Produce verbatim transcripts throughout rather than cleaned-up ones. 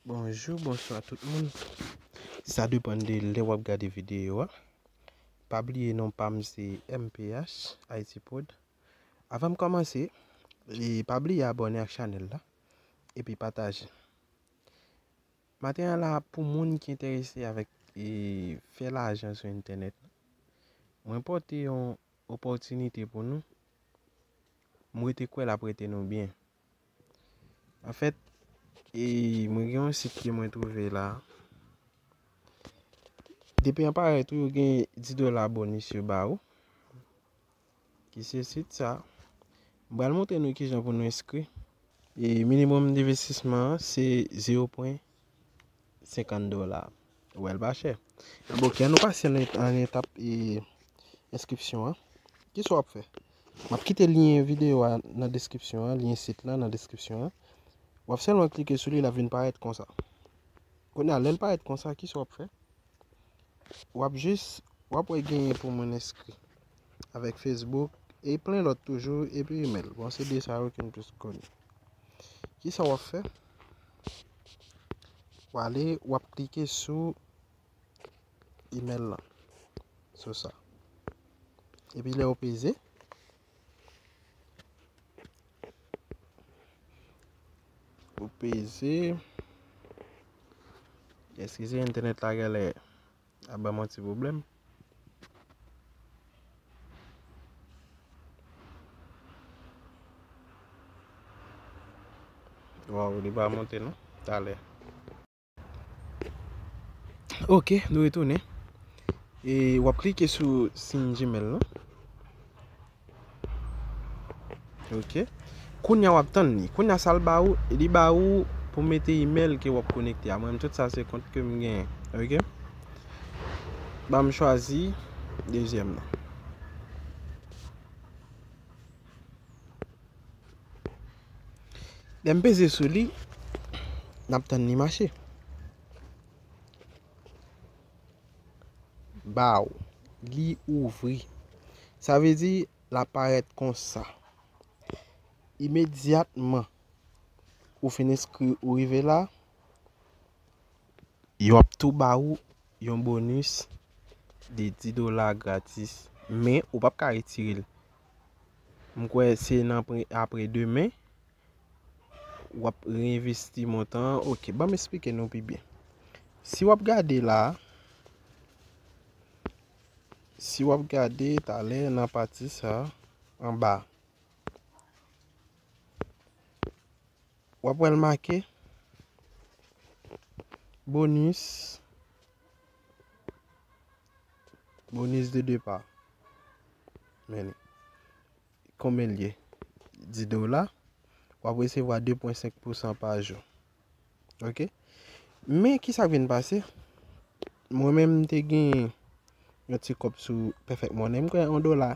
Bonjou, bonswa tout moun. Sa depann de lè w ap gade videyo a. Pa bliye non pa m se M P H Haiti Prod. Avan m kòmanse, e pa bliye abòne ak chanèl la epi pataje. Maten an la, pou moun ki enterese avèk e fè lajan sou entènèt, mwen pote yon opòtinite pou nou. Mwen te kwè l ap rete nou byen. Anfèt, e mwen gen yon sit ke mwen twouve la. Depi an parèt ou, yo gen dis dola bonis yo ba ou. Ki se sit sa. M pral montre nou kijan pou nou enskri. E minimòm envestisman an se zewo pwen senkant dola. Ou wè l pa chè. Bon, ok, an nou pase an, an etap e enskripsyon an. Kisa w ap fè? M ap kite lyen videyo a nan deskripsyon an, lyen sit la nan deskripsyon an. W ap sèlman klike sou li, l ap vin parèt konsa. Kounye a, lè l parèt konsa, kisa w ap fè? W ap jis, w ap wè genyen pou moun enskri avèk Facebook e plen lòt toujou epi email. Bon, se de sa yo ke m plis koni. Kisa w ap fè? W ale, w ap klike sou email lan. Sou sa. Epi lè w peze, ou peze. Eskize, entènèt la genlè ap ban m yon ti pwoblèm. Waw, li pa monte non. Talè. Ok, nou retounen. E w ap klike sou siy Gmail lan. Ok. Kounye a w ap tann li. Kounye a sa l ba ou, li ba ou pou mete email ke w ap konekte a. Mwen menm tout sa se kont ke m genyen. Ok. Ban m chwazi dezyèm nan. Lè m peze sou li, n ap tann li mache. Baw, li ouvri. Sa vle di, l ap parèt konsa. Imedyatman ou fin enskri, ou rive la, yo ap tou ba ou yon bonis de dis dola gratis, men ou p ap ka retire l. M kwè se nan pre-, apre demen, w ap reenvesti montan an. Ok, ban m esplike nou pi byen. Si w ap gade la, si w ap gade talè nan pati sa, anba, w ap wè l make bonis, bonis de depa. Men li. Konbyen l ye? Dis dola. W ap resevwa de pwen senk pousan pa jou. Ok? Men, kisa k vin pase? Mwen menm, m te gen yon ti kòb sou Perfect Money. M kwè yon dola,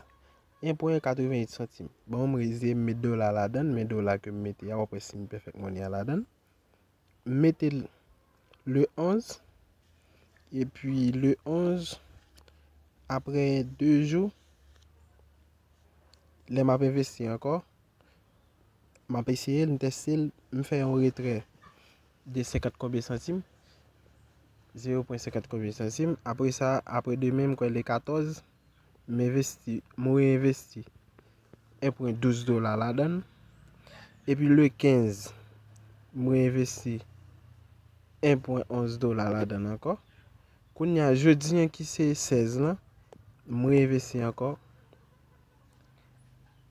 en pwen katrevenn uit santim. Bon, m reze m met dola ladan l, men dola ke m mete a, w ap wè siy Perfect Money a ladan l. M mete l le onz, epi le onz, apre de jou, lè m ap envesti ankò, m ap eseye l, m teste l, m fè yon retrè de senkant konbyen santim, zewo pwen senkant konbyen santim. Apre sa, apre demen, m kwè le katòz, m envesti, m reenvesti en pwen douz dola ladan l. Epi le kenz, m reenvesti en pwen onz dola ladan l ankò. Kounye a, jodi a ki se sèz lan, m reenvesti ankò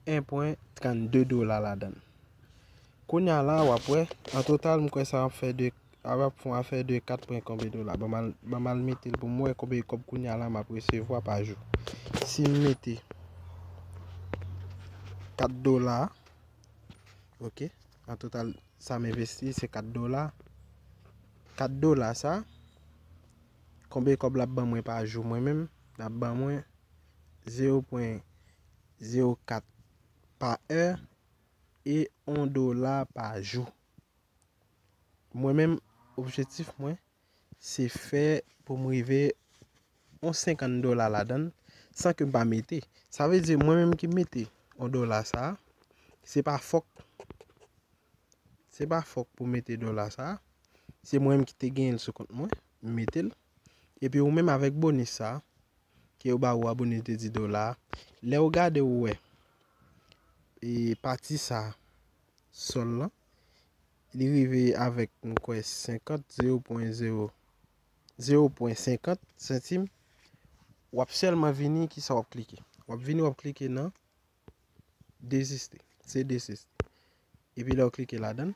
en pwen trannde dola ladan l. Kounye a la, w ap wè, an total, m kwè sa ap fè de, ap fè yon afè de kat pwen konbyen dola. Ban m al, ban m al mete l pou m wè konbyen kòb kounye a la m ap resevwa pa jou. Si m mete kat dola, ok, an total, sa m envesti, se kat dola. Kat dola sa, konbyen kòb l ap ban mwen pa jou mwen menm? L ap ban mwen zewo pwen zewo kat pa è e yon dola pa jou. Mwen menm, objektif mwen, se fè pou m rive yon senkant dola ladan l, san ke m pa mete. Sa vle di, mwen menm ki mete yon dola sa, se pa fòk, se pa fòk pou mete dola sa, Se mwen menm ki te genyen l sou kont mwen, m mete l. Epi ou menm avèk bonis sa, ke yo ba ou a, bonis de dis dola, lè ou gade ou wè, e pati sa, sòl lan, li rive avèk, m kwè, senkant, zewo pwen zewo, zewo pwen senkant santim, w ap sèlman vini, kisa w ap klike? W ap vini, w ap klike nan deziste. Se deziste. Epi lè w klike ladan l,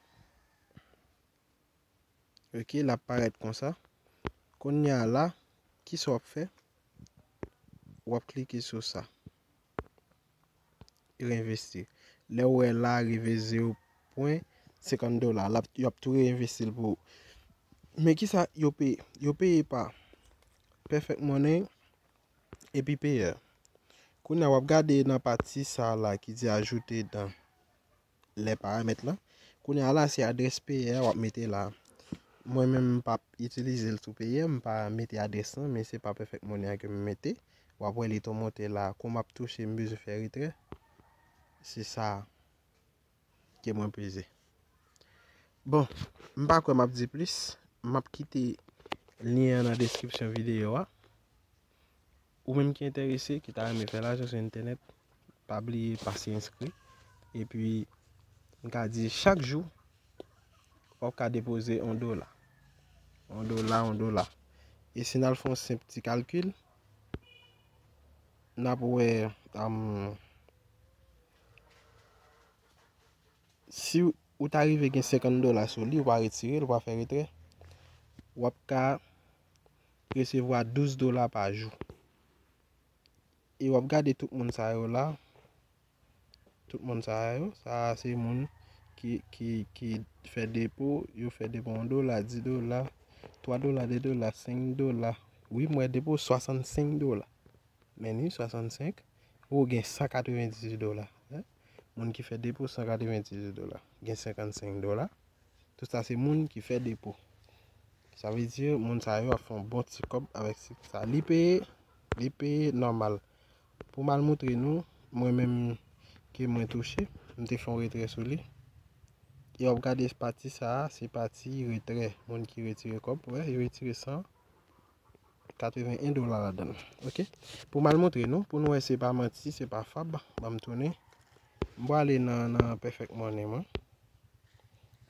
ok, l ap parèt konsa. Kounye a la, kisa w ap fè? W ap klike sou sa. Reinvesti. Lè w wè la rive zewo pwen senkant dola, l ap, y ap tou reinvesti l pou ou. Men kisa yo peye? Yo peye pa Perfect Money epi peyè. Kounye a w ap gade nan pati sa la ki di ajoute dans les paramètres la. Kounye a la se adrès peyè a w ap mete la. Mwen menm m p ap itilize l sou peyè, m pa mete adrès lan, men se pa Perfect Money a ke m mete. W ap wè li tou monte la. Kou m ap touche, m bezwen fè retrè. Se sa ke mwen peze. Bon, m pa kwè m ap di plis. M ap kite lyen an nan deskripsyon videyo a. Ou menm ki enterese, ki ta renmen fè lajan sou entènèt, pa bliye pase enskri. Epi, m ka di chak jou, w ap ka depoze yon dola. Yon dola, yon dola. E si n al fè yon senp ti kalkil, n ap wè, am, si ou ta rive gen senkant dola sou li, ou pa retire l, ou pa fè retrè, w ap ka resevwa douz dola pa jou. E w ap gade tout moun sa yo la. Tout moun sa yo, sa a se moun ki, ki, ki fè depo, yo fè depo yon dola, dis dola, twa dola, de dola, senk dola. Wi, m wè depo swasannsenk dola. Men ni swasannsenk, ou gen san katrevendizuit dola. Hein? Moun ki fè depo san katrevendizuit dola. Gen senkannsenk dola. Tout sa se moun ki fè depo. Sa vle di, moun sa yo ap fè yon bon ti kòb avèk sa. Li peye, li peye nòmal. Pou m al moutre nou, mwen menm ke mwen touche, m te fè yon retrè sou li. E w ap gade pati sa a, se pati retrè. Moun ki retire kòb, wè, yo retire san katreven en dola ladan l. Ok? Pou m al moutre nou, pou nou wè se pa manti, se pa fab, ban m tounen. M prale nan, nan Perfect Money mwen.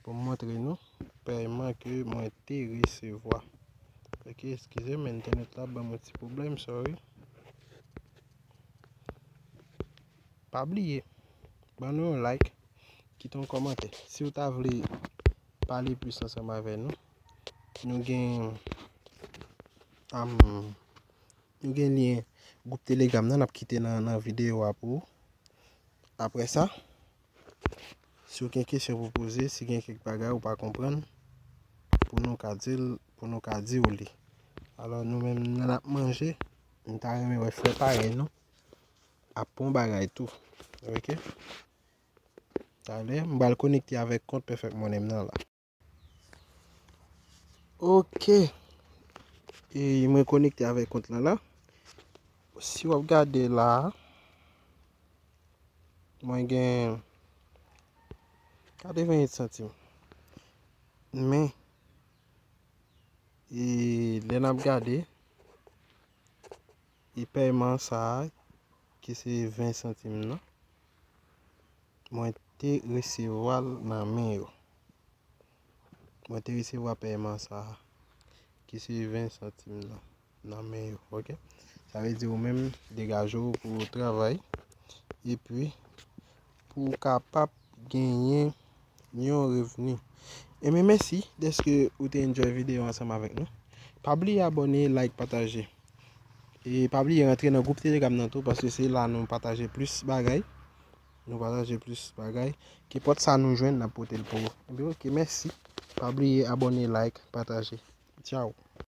Pou m montre nou pèyman ke mwen te resevwa. Ok, eskize m, entènèt la ban mwen ti pwoblèm, sorry. Pa bliye, ban nou yon like, kite yon kòmantè. Si w ta vle pale plis ansanm avè nou, nou gen, am, nou gen lyen gwoup Telegram nan, n ap kite nan, nan videyo a pou ou. Apre sa, si w gen kesyon pou poze, si gen kèk bagay ou pa konprann, pou nou ka di l, pou nou ka di w li. Alò, nou menm, nan n ap manje, m ta renmen wè frè parèy nou ap pran bagay tou. Ok? Talè, m pral konekte avèk kont Perfect Money m nan la. Ok. E mwen konekte avèk kont lan la. Si w ap gade la, mwen gen katreven santim. Men, e lè n ap gade, e pèyman sa a, ki se ven santim nan, mwen te resevwa l nan men yo. Mwen te resevwa pèyman sa a, ki se ven santim nan, nan men yo, ok? Sa vle di ou menm, degaje w pou w travay, epi pou w kapab genyen yon revni. Enben, mèsi dèske ou te enjoy videyo ansanm avèk nou. Pa bliye abòne, like, pataje. E pa bliye rantre nan gwoup Telegram nan tou, paske se la nou pataje plis bagay. Nou pataje plis bagay. Kenpòt sa nou jwenn, n ap pote l pou ou. Enben, ok, mèsi. Pa bliye abòne, like, pataje. Tchao.